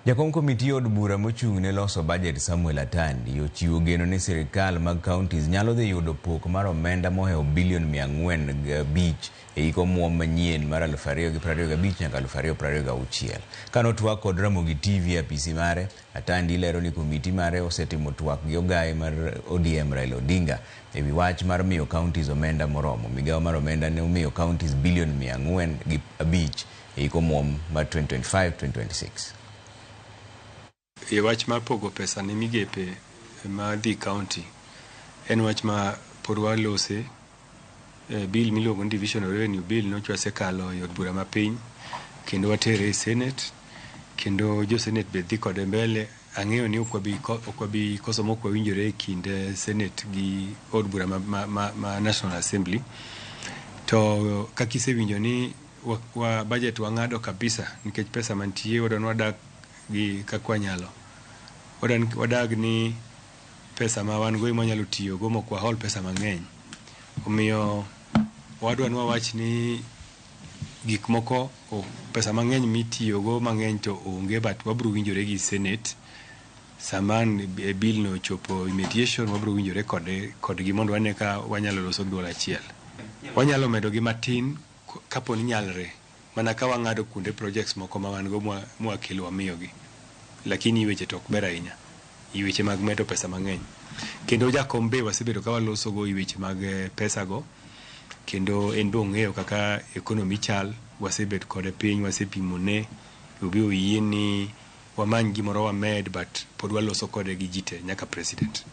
Jakom komiti od bura mochung' ne loso bajet Samuel Atandi ochiwo geno ni sirikal mag counties nyalo dhi yudo pok mar omenda mohewo bilion 405 e hik omuom manyien mar 2025 nyaka 2026. Kane otwak kod Ramogi TV e apisi mare, Atandi lero ni komiti mare osetimo twak gi ogaye mar ODM Raila Odinga e wi wach mar miyo counties omenda moromo. Migawo mar omenda ne omiyo counties bilion 405 e hik omuom mar 2025-2026. E wach mar pogo pesa ne migepe ma dhi county en wach ma pod walose. Bill miluongo ni Division of Revenue Bill nyocha wasekalo e od bura mapiny kendo watere e Senate kendo jo Senate be dhi kode mbele. Ang'eyo ni ok wabi koso mok wawinjore e kind Senate gi od bura ma National Assembly. To kaka isewinjo ni wa budget wang'ado kabisa nikech pesa mantie wadwa ni wadak gi kaka wanyalo. Wadwa wadag ni pesa ma wan go ema wanyalo tiyogo mok wahol pesa mang'eny. Omiyo wadwa ni wawach ni gik moko, pesa mang'eny mitiyogo mang'eny to onge, but wabiro winjore gi Senate sama e bill no ochopo e mediation. Wabiro winjore kode kodgi mondo wane ka wanyalo loso duol achiel. Wanyalo medo gi matin kapo ni nyalre mana ka wang'ado kuonde projects moko ma wan go mwakelo wamiyogi, lakini weche to ok ber ahinya i weche mag medo pesa mang'eny. Kendo jakom be wasebedo ka walosogo i weche mag pesa go, kendo en be ong'eyo kaka economy chal. Wasebet kode piny, wasepimone, obi oyie ni wamany gimoro wamed, but pod waloso kode gi ji te nyaka president.